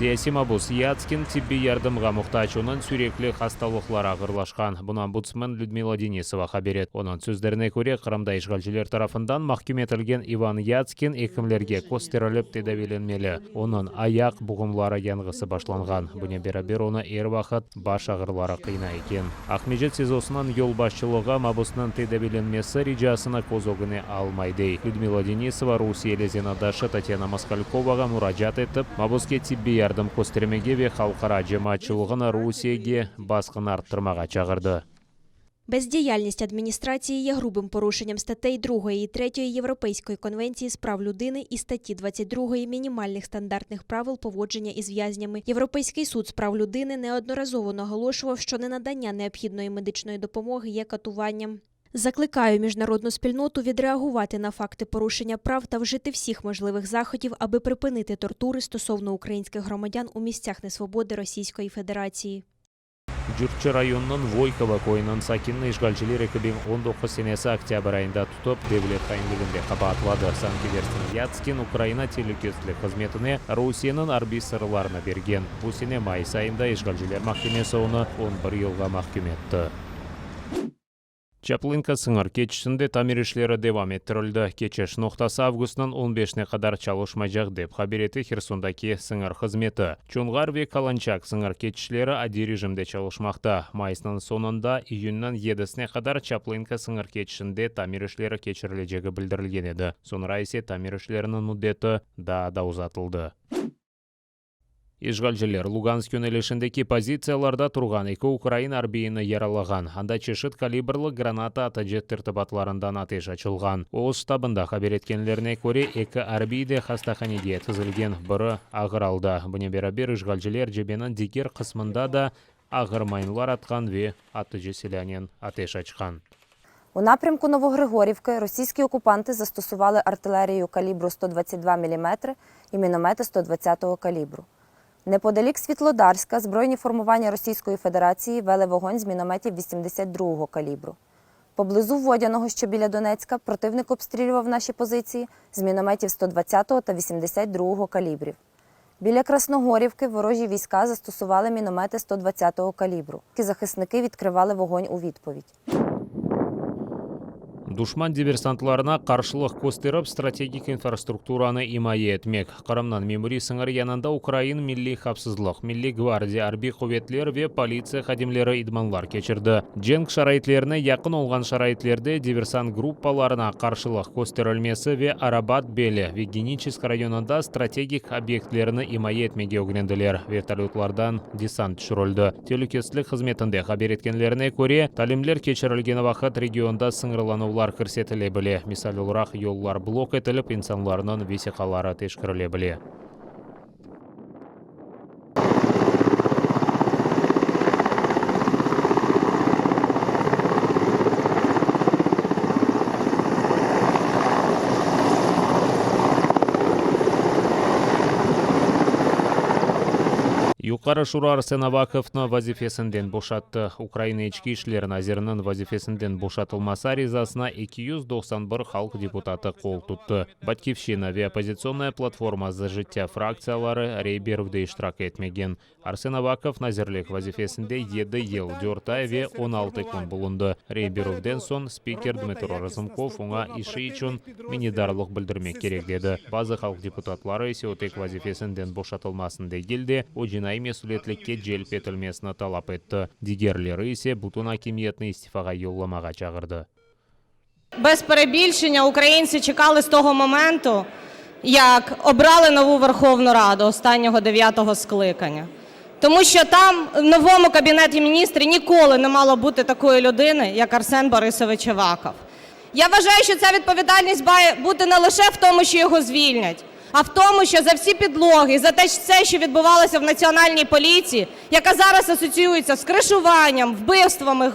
Siyasiy mabus Yatskin tibbiy yardımğa muhtac, onıñ sürekli hastalıqları ağırlaşqan. Bunı ombudsmen Lüdmila Denisova haber etti. Onıñ sözlerine köre, Qırımda işğalciler tarafından mahküm etilgen İvan Yatskin ekimlerge kösterilip tedaviylenmeli. Onıñ ayaq buğumları yanğısı başlanğan, bunen beraber onı er vaqıt baş ağrıları qıynay eken. Aqmescit SİZOsınıñ yolbaşçılığı mabusnıñ tedaviylenmesi ricasını köz ögüne almay, dey. Lüdmila Denisova rusiyeli zenaatdaşı Tatyana Moskalkovağa muracaat etip, mabuske tibbiy yardım köstermege ve halqara cemaatçılığını Rusiyege basqını arttırmağa çağırdı. Бездіяльність адміністрації є грубим порушенням статей 2 і 3 Європейської конвенції з прав людини і статті 22 Мінімальних стандартних правил поводження із в'язнями. Європейський суд з прав людини неодноразово наголошував, що ненадання необхідної медичної допомоги є катуванням. Закликаю міжнародну спільноту відреагувати на факти порушення прав та вжити всіх можливих заходів, аби припинити тортури стосовно українських громадян у місцях несвободи Російської Федерації. Cürçi rayonınıñ Voykovo köyüniñ sakinini işğalciler 2019 senesi oktâbr ayında tutıp, devlet hainliginde qabaatladı. Sanki dersiñ Yatskin Ukraina telükesizlik hızmetine Rusiyeniñ arbiy sırlarını bergen. Bu sene mayıs ayında işğalciler mahkemesi onı on bir yılğa mahküm etti. Çaplınka sıñır keçişinde tamir işleri devam ettirildi. Keçiş noqtası avgustnıñ on beşine qadar çalışmaycaq, dep haber ete Hersondaki sıñır hızmeti. Çonğar ve Kalançak sıñır keçişleri adiy rejimde çalışmaqta. Mayısnıñ soñunda iyünniñ yedisine qadar Çaplınka sıñır keçişinde tamir işleri keçirilecegi bildirilgen edi, soñra ise tamir işleriniñ müddeti daa da uzatıldı. İşğalciler Lugansk yönelişindeki pozitsiyalarda turğan eki ukrain arbiyini yaralağan, anda çeşit kalibrlı granata atıcı tertibatlarından ateş açılğan. Öz ştabında haber etkenlerine köre, eki arbiy de hastahanege tizilgen, biri ağır alda. Bunen beraber, işğalciler cebeniñ diger qısmında da ağır mayınlar atqan ve atıcı silânen ateş açqan. У напрямку Новогригорівки російські окупанти застосували артилерію калібру 122 міліметри і міномети 120-го калібру. Неподалік Світлодарська збройні формування Російської Федерації вели вогонь з мінометів 82-го калібру. Поблизу Водяного, що біля Донецька, противник обстрілював наші позиції з мінометів 120-го та 82-го калібрів. Біля Красногорівки ворожі війська застосували міномети 120-го калібру. Захисники відкривали вогонь у відповідь. Duşman diversantlarına qarşılıq kösterip, strategik infrastrukturanı imaye etmek. Qırımnıñ memuriy sıñırı yanında ukrain milliy havfsızlıq, Milliy gvardiya, arbiy quvetler ve politsiya hadimleri idmanlar keçirdi. Cenk şaraitlerine yaqın olğan şaraitlerde diversant gruppalarına qarşılıq kösterilmesi ve Arabat beli ve Geniçesk rayonında strategik obyektlerni imaye etmege ögrendiler, vertolötlardan desant tüşürildi. Telükesizlik hızmetinde haber etkenlerine köre, talimler keçirilgeni vaqıt regionda sıñırlanuvlar kirsetile bile, misal olaraq, yollar blok etilip, insanlarnıñ vesiqaları teşkirile bile. Yuqarı Şura Arsen Avakovnı vazifesinden boşattı. Ukraina İçki işler naziriniñ vazifesinden boşatılması arizasına 291 halq deputatı qol tuttı. Batkivşçina ve Oppozitsionnaya platforma za jıttâ fraktsiyaları rey berüvde iştirak etmegen. Arsen Avakov nazirlik vazifesinde yedi yıl, dört ay ve 16 kün bulundı. Rey berüvden soñ spiker Dmıtro Razumkov oña işi içün minnetdarlıq bildirmek kerek dedi. Bazı halq deputatları ise o tek vazifesinden boşatılmasını degil de, o cinaiy mesüliyetlikke celp etilmesini talap etti. Digerleri ise bütün akimiyetni istifağa yollamağa çağırdı. Без перебільшення, українці чекали з того моменту, як обрали нову Верховну Раду останнього дев'ятого скликання. Тому що там, в новому Кабінеті Міністрів, ніколи не мало бути такої людини, як Арсен Борисович Аваков. Я вважаю, що ця відповідальність має бути не лише в тому, що його звільнять, а в тому, що за всі підлоги, за те, все, що відбувалося в Національній поліції, яка зараз асоціюється з кришуванням, вбивствами,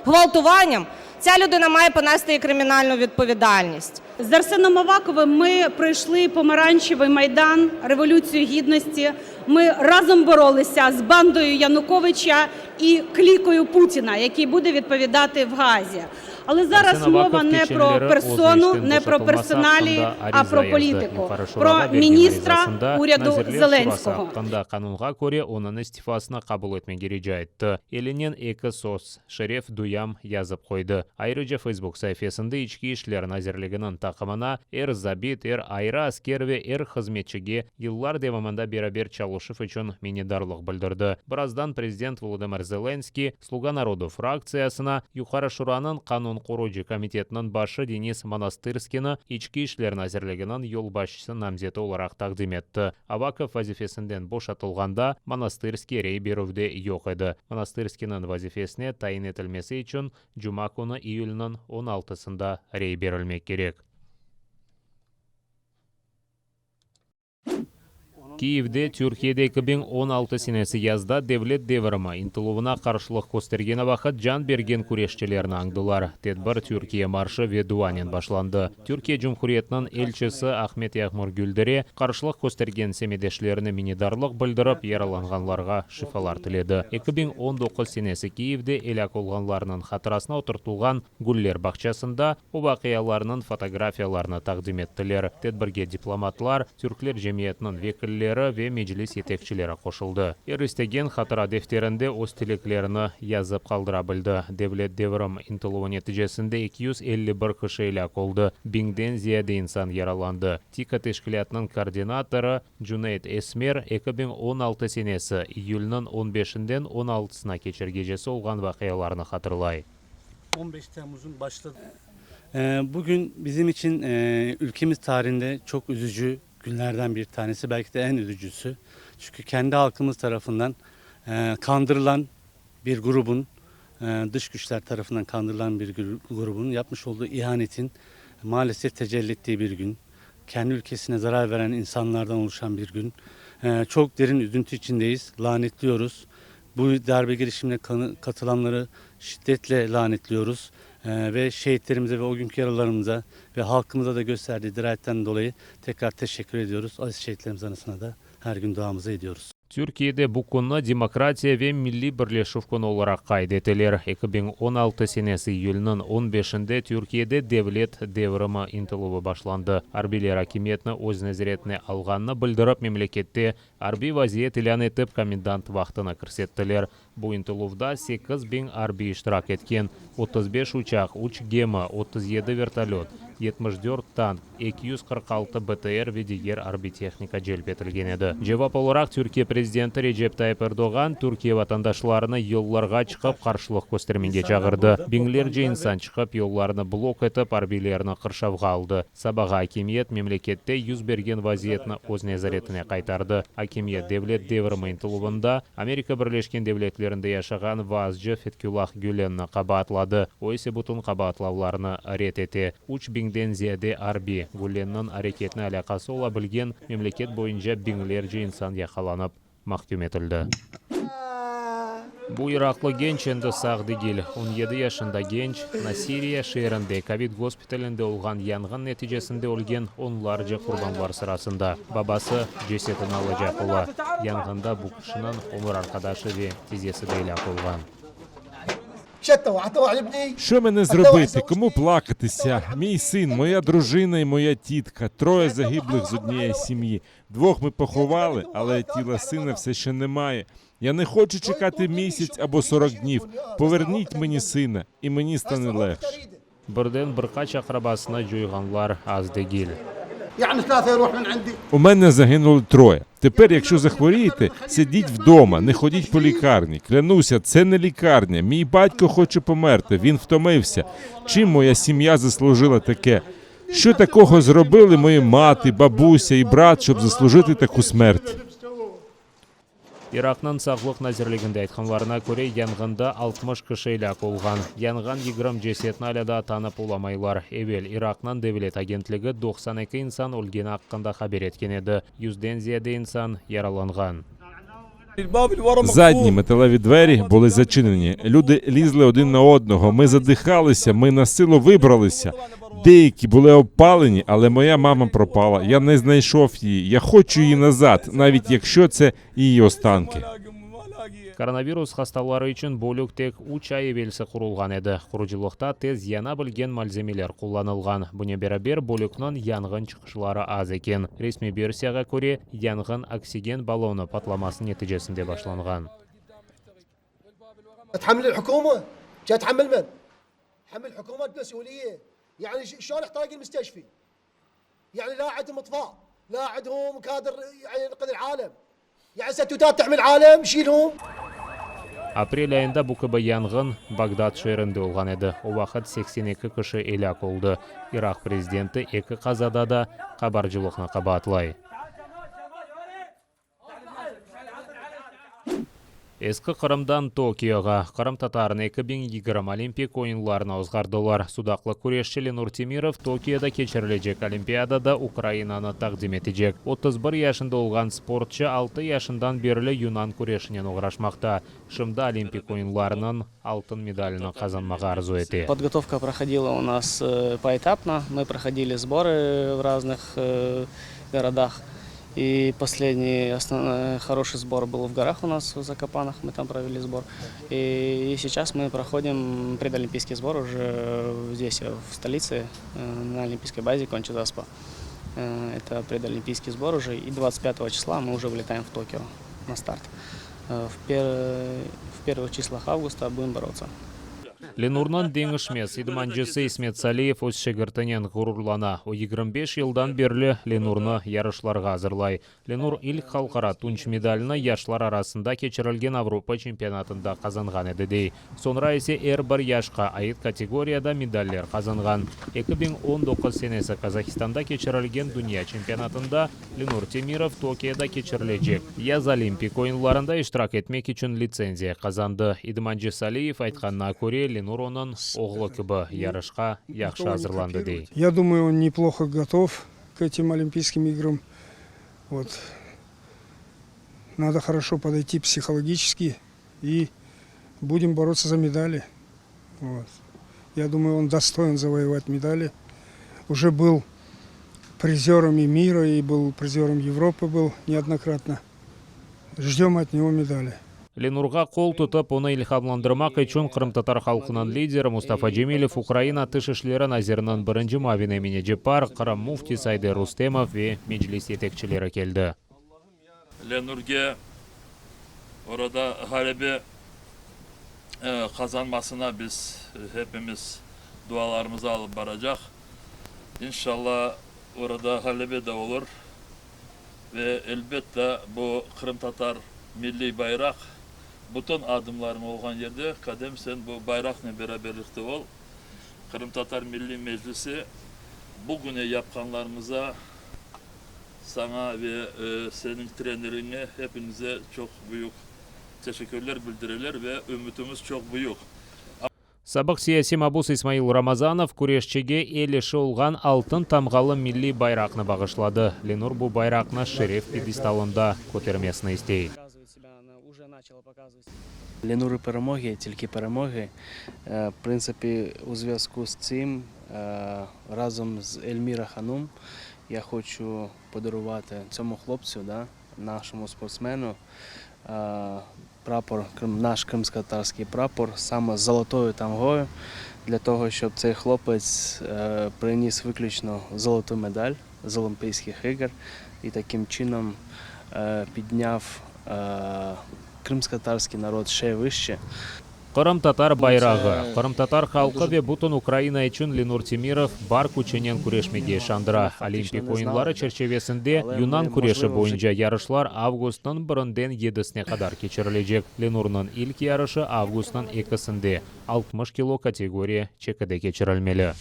гвалтуванням, ця людина має понести і кримінальну відповідальність. З Арсеном Аваковим ми пройшли помаранчевий Майдан, Революцію Гідності. Ми разом боролися з бандою Януковича і клікою Путіна, який буде відповідати в Гаазі. Але зараз Arsen мова Avakov не про keçenleri öz персону, işten не про boşatılması персоналії, aqqında а про ariza yazdı. політику, Yuqarı про Şurağa bergen міністра arizasında уряду Nazirler Şurası Зеленського. aqqında qanunğa köre onıñ istifasını qabul etmege rica etti. Elinen eki söz, Şeref duyam yazıp qoydı. Ayrıca Facebook saifesinde İçki işler nazirliginiñ taqımına, er zabit, er ayrı asker ve er hızmetçige yıllar devamında beraber çalışuv içün minnetdarlıq bildirdi. Birazdan prezident Volodımır Zelenskıy Sluga narodu fraktsiyasına Yuqarı Şuranıñ qanunqorucı komitetiniñ başı Denis Monastırskiyni İçki işler nazirliginiñ yolbaşçısı namzeti olaraq taqdim etti. Avakov vazifesinden boşatılğanda Monastırskiy rey berüvde yoq edi. Monastırskiyniñ vazifesine tayin etilmesi içün cuma künü iyülniñ on altısında rey berilmek kerek. Kiyevde Türkiyede 2016 senesi yazda devlet devrimi ıntıluvına qarşılıq köstergeni vaqıt can bergen küreşçilerni añdılar. Tedbir Türkiye marşı ve duanen başlandı. Türkiye Cumhuriyetiniñ elçisi Ahmet Yağmur Güldere qarşılıq köstergen semetdeşlerine minnetdarlıq bildirip, yaralanğanlarğa şifalar tiledi. 2019 senesi Kiyevde elâk olğanlarnıñ hatırasına oturtılğan Güller bağçasında o vaqialarnıñ fotografiyalarını taqdim ettiler. Tedbirge diplomatlar, türkler cemiyetiniñ vekilleri ve Meclis yetekçileri qoşuldı. Er istegen hatıra defterinde öz tileklerini yazıp qaldıra bildi. Devlet devrim ıntıluvı neticesinde 251 kişi elâk oldı, biñden ziyade insan yaralandı. TİKA teşkilâtınıñ koordinatorı Cüneyt Esmer 2016 senesi iyülniñ on beşinden on altısına keçer gecesi olğan vaqialarnı hatırlay. 15 Temmuz'un başladı. Bugün bizim için ülkemiz tarihinde çok üzücü günlerden bir tanesi, belki de en üzücüsü. Çünkü kendi halkımız tarafından kandırılan bir grubun, dış güçler tarafından kandırılan bir grubun yapmış olduğu ihanetin maalesef tecelli ettiği bir gün. Kendi ülkesine zarar veren insanlardan oluşan bir gün. Çok derin üzüntü içindeyiz, lanetliyoruz. Bu darbe girişimine katılanları şiddetle lanetliyoruz ve şehitlerimize ve o günkü yaralılarımıza ve halkımıza da gösterdiği dirayetten dolayı tekrar teşekkür ediyoruz. Aziz şehitlerimiz anısına da her gün duamızı ediyoruz. Türkiyede bu künni Demokratiya ve milliy birleşüv künü olaraq qayd eteler. 2016 senesi iyülniñ on beşinde Türkiyede devlet devrimi ıntıluvı başlandı. Arbiyler akimiyetni öz nezaretine alğanını bildirip, memlekette arbiy vaziyet ilân etip, komendant vaqtını kirsettiler. Bu ıntıluvda 8000 arbiy iştirak etken, 35 uçaq, üç gemi, 37 vertolöt, 74 tank, 246 BTR ve diger arbiy tehnika celp etilgen edi. Cevap olaraq Türkiye prezidenti Recep Tayyip Erdoğan Türkiye vatandaşlarını yollarğa çıqıp qarşılıq köstermege çağırdı. Biñlerce insan çıqıp yollarnı blok etip, arbiylerni qırşavğa aldı. Sabağa akimiyet memlekette yüz bergen vaziyetni öz nezaretine qaytardı. Akimiyet devlet devrimi ıntıluvında Amerika Birleşken Devletlerinde yaşağan vaazcı Fetküllah Gülenni qabaatladı, o ise bütün qabaatlavlarnı red ete. Üç biñden ziyade arbiy, Gülenniñ areketine alâqası ola bilgen memleket boyunca biñlerce insan yaqalanıp, mahküm etildi. Bu iraqlı genç endi sağ degil. On yedi yaşında genç, Nasiriya şeerinde kovid gospitalinde olğan yanğın neticesinde ölgen onlarca qurbanlar sırasında. Babası cesetini alacaq ola. Yanğında bu kişiniñ ömür arqadaşı ve tizesi de elâk olğan. Що мене зробити? Кому плакатися? Мій син, моя дружина і моя тітка. Троє загиблих з однієї сім'ї. Двох ми поховали, але тіла сина все ще немає. Я не хочу чекати місяць або 40 днів. Поверніть мені сина, і мені стане легше. Birden bir qaç aqrabasını coyğanlar az degil. يعني ثلاثة يروح من عندي У мене загинули троє. Тепер, якщо захворієте, сидіть вдома, не ходіть по лікарні. Клянуся, це не лікарня. Мій батько хоче померти. Він втомився. Чим моя сім'я заслужила таке? Що такого зробили мої мати, бабуся і брат, щоб заслужити таку смерть? İraqnıñ Sağlıq nazirliginde aytqanlarına köre, yanğında 60 kişi elâk olğan. Yanğan 20 cesetni alâ daa tanıp olamaylar. Evel İraqnıñ devlet agentligi 92 insan ölgeni aqqında haber etken edi. Yüzden ziyade insan yaralanğan. Задні металеві двері були зачинені. Люди лізли один на одного. Ми задихалися, ми насилу вибралися. Деякі були обпалені, але моя мама пропала. Я не знайшов її. Я хочу її назад, навіть якщо це її останки. Koronavirus hastaları içün bölük tek üç ay evelsi qurulğan edi. Qurucılıqta tez yana bilgen malzemeler qullanılğan. Bunen beraber, bölükniñ yanğın çıqışları az eken. Resmiy versiyağa köre, yanğın oksigen ballonı patlaması neticesinde başlanğan. يعني لا عندهم اطفاء لا عندهم كادر يعني ينقذ العالم يعني ستوتات تحمي العالم شيلهم. Aprel ayında bu kibi yanğın Bagdad şeerinde olğan edi, o vaqıt 82 kişi elâk oldı. İraq prezidenti eki qazada da qabarcılıqnı qabaatlay. Eski Qırımdan Tokioğa qırımtatarını 2020 Olimpik oyunlarına ozğardılar. Sudaqlı küreşçi Lenur Temirov Tokioda keçirilecek Olimpiadada Ukrainanı taqdim etecek. 31 yaşında olğan sportçı altı yaşından berli yunan küreşinen oğraşmaqta. Şimdi Olimpik oyunlarınıñ altın medalini qazanmağa arzu ete. Подготовка проходила у нас поэтапно. Мы проходили сборы в разных городах. И последний основной, хороший сбор был в горах у нас в Закопанах, мы там провели сбор. И сейчас мы проходим предолимпийский сбор уже здесь, в столице, на олимпийской базе Конча-Заспа. Это предолимпийский сбор уже, и 25 числа мы уже вылетаем в Токио на старт. В первых числах августа будем бороться. Lenurnıñ deñişmez idmancısı İsmet Saliyev öz şegirtinen ğururlana. O, 25 yıldan berli Lenurnı yarışlarğa azırlay. Lenur ilk halqara tunç medalini yaşlar arasında keçirilgen Avropa çempionatında qazanğan edi, dey. Soñra ise er bir yaşqa ait kategoriyada medaller qazanğan. 2019 senesi Qazahistanda keçirilgen dünya çempionatında Lenur Temirov Tokioda keçirilecek yaz Olimpik oyunlarında iştirak etmek içün litsenziya qazandı. İdmancı Saliyev aytqanına köre, Lenur onıñ oğlu kibi yarışqa yahşı azırlandı, dey. Я думаю, он неплохо готов к этим Олимпийским играм. Вот. Надо хорошо подойти психологически и будем бороться за медали. Вот. Я думаю, он достоин завоевать медали. Уже был призером и мира, и был призером Европы был неоднократно. Ждем от него медали. Lenurğa qol tutıp, onı ilhamlandırmaq içün qırımtatar halqınıñ lideri Mustafa Cemilev, Ukraina Tış işleri naziriniñ birinci muavini Emine Ceppar, Qırım müftisi Ayder Rustemov ve Meclis yetekçileri keldi. Lenurge orada ğalebe qazanmasına biz hepimiz dualarımızı alıp baracaq. İnşallah, orada ğalebe de olur ve elbette bu qırımtatar milliy bayraq bütün adımlarıñ olğan yerde, Kadem, sen bu bayraqnen beraberlikte ol. Qırımtatar Milliy Meclisi bugüne yapqanlarıñıza saña ve seniñ treneriñe hepinize çoq büyük teşekkürler bildireler ve ümütimiz çoq büyük. Sabıq siyasiy mabus İsmail Ramazanov küreşçige el işi olğan altın tamğalı milliy bayraqnı bağışladı. Lenur bu bayraqnı şeref pyedestalında kötermesini istey. Ленуру перемоги, тільки перемоги. В принципі, у зв'язку з цим разом з Ельміра Ханум я хочу подарувати цьому хлопцю, да, нашому спортсмену, прапор, наш кримськотатарський прапор саме з золотою тамгою, для того, щоб цей хлопець приніс виключно золоту медаль з Олімпійських ігор і таким чином підняв кримськотатарський народ ще вище. Qırımtatar bayrağı, qırımtatar halqı ve bütün Ukraina içün Lenur Temirov bar küçünen küreşmege işandıra. Olimpik oyunları çerçivesinde yunan küreşi boyunca yarışlar avgustnıñ birinden yedisine qadar keçirilecek. Lenurnıñ ilk yarışı avgustnıñ ekisinde, 60 kilo kategoriya çekide keçirilmeli.